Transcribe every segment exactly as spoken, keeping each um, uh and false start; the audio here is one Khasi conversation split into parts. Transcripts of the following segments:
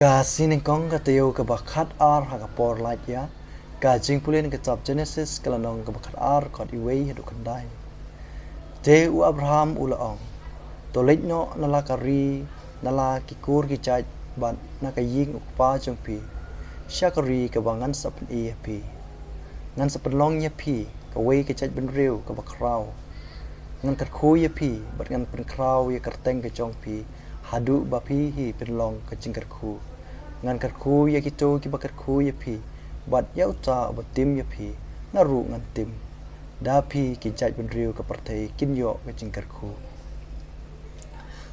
Ka sngi nyngkong ka taïew kaba khat ar ha ka por lait ïa. Ka jingpule na ka kitab Genesis ka lynnong kaba khat ar, dkhot wei haduh khyndai. Te u Abraham u la ong, to leit noh na la ka ri, na la ki kur ki jait bad na ka ïing u kpa jong phi, sha ka ri kaba ngan sa pyni ïa phi. Ngan sa pynlong ïa phi kawei ka jaitbynriew kaba khraw. Ngan kyrkhu ïa phi bad ngan pynkhraw ïa ka kyrteng ka jong phi, haduh ba phi hi pynlong ka jingkyrkhu. Ngan kyrkhu ïa kito kiba kyrkhu ïa phi, bad ïa uta uba tim ïa phi, nga ruh ngan tim. Da phi ki jaitbynriew ka pyrthei kin ïoh ka jingkyrkhu.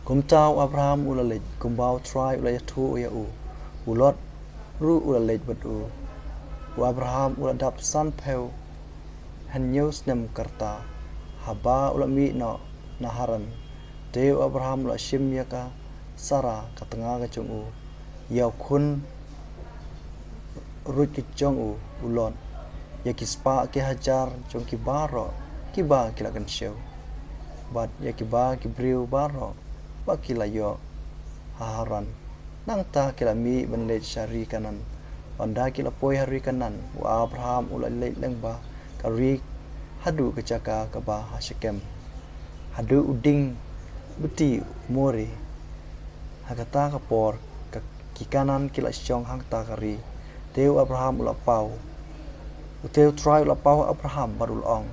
Kumta u Abraham u la leit kumba u Trai u la ïathuh ïa u. U Lot ruh u la leit bad u. U Abraham u la dap sanphew hynñiew snem ka rta haba u la mih noh na Haran. Te u Abraham u la shim ïa ka Sara ka tnga ka jong u, ïa u khun ruh ka jong u, u Lot, ïa ki spah ki hajar jong ki baroh kiba ki la kynshew, bad ïa kiba ki briew baroh ba ki la ïoh ha Haran. Nangta ki la mih ban leit sha ri Kanaan. Ynda ki la poi ha ri Kanaan, u Abraham u la leit lyngba ka ri haduh ka jaka kaba ha Shekem, haduh u dieng bti More. Ha kata ka por ka ki Kanaan ki la shong hangta ka ri. Te u Abraham u la paw. U te u Trai u la paw ha Abraham bad u la ong,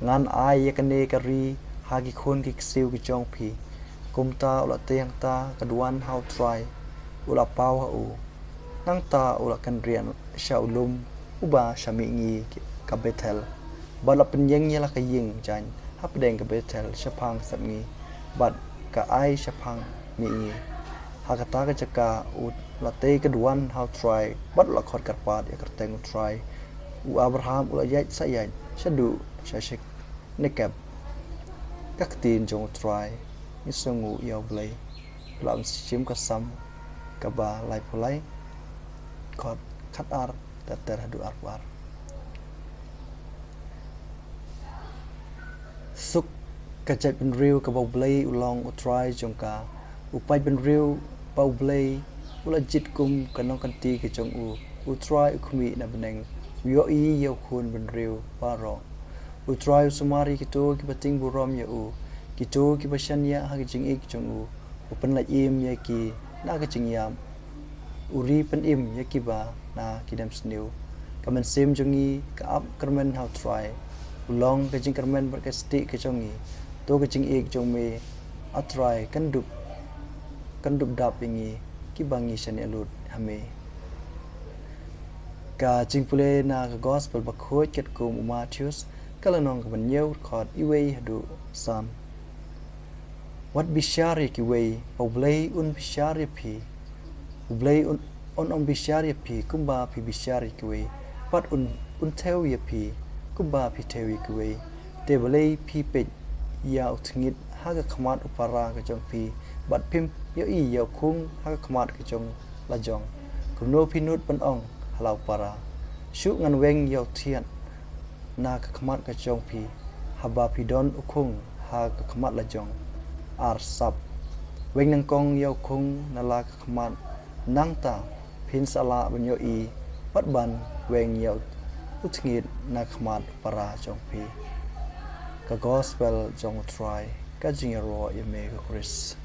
ngan ai ïa kane ka ri ha ki khun ki ksiew ki jong phi. Kumta u la tei hangta ka duwan ha u Trai u la paw ha u. Nangta u la kynriah sha u lum uba sha mihngi ka Bethel, bad la pynïeng ïa la ka ïing jaiñ hapdeng ka Bethel shaphang sepngi, bad ka ai shaphang mihngi. Ha kata ka jaka u la tei ka duwan ha u Trai bad u la khot kyrpad ïa ka kyrteng u Trai. U Abraham u la ïaid sa ïaid shaduh sha Shek- Nekeb. Ka ktien jong u Trai. Ngi sngewnguh ïa u Blei. Phi lah ban shim ka Salm kaba laiphew lai, dkhot khat ar, ter ter haduh arphew ar. Suk ka jaitbynriew kaba u Blei u long u Trai jong ka. U paidbynriew ba u Blei u la jied kum ka nongkynti ka jong u. U Trai u khmih na bneng, u ïohi ïa u khun bynriew baroh. U Trai u sumar ïa kito kiba tieng burom ïa u, kito kiba shaniah ha ka jingïeit jong u. U pynlait im ïa ki na ka jingïap, u ri pynim ïa kiba na ki dem sniew. Ka mynsiem jong ngi ka ap kyrmen ha u Trai. U long ka jingkyrmen bad ka stieh ka jong ngi. To ka jingïeit jong me, A Trai, kan dup, kan dup dap ïa ngi kiba ngi shaniah lut ha me. Ka jingpule na ka Gospel bakhuid katkum u Mathaios, ka lynnong kaba hynñiew, dkhot wei haduh san. Wat bishar ïa kiwei, ba u Blei un bishar ïa phi. U Blei un, un ym bishar ïa phi kumba phi bishar ïa kiwei, bad un, un thew ïa phi kumba phi thew ïa kiwei. Te balei phi peit ïa u tngit ha ka khmat u para ka jong phi, bad phim ïohi ïa u khung ha ka khmat ka jong la jong? Kumno phi nud ban ong ha la u para, shu ngan weng ïa u thiat na ka khmat ka jong phi, haba phi don u khung ha ka khmat la jong? Arsap, weng nyngkong ïa u khung na la ka khmat, nangta phin sa lah ban ïohi bad ban weng ïa u tngit na ka khmat u para jong phi. Ka Gospel jong u Trai. Ka jingïaroh ïa me ko Khrist.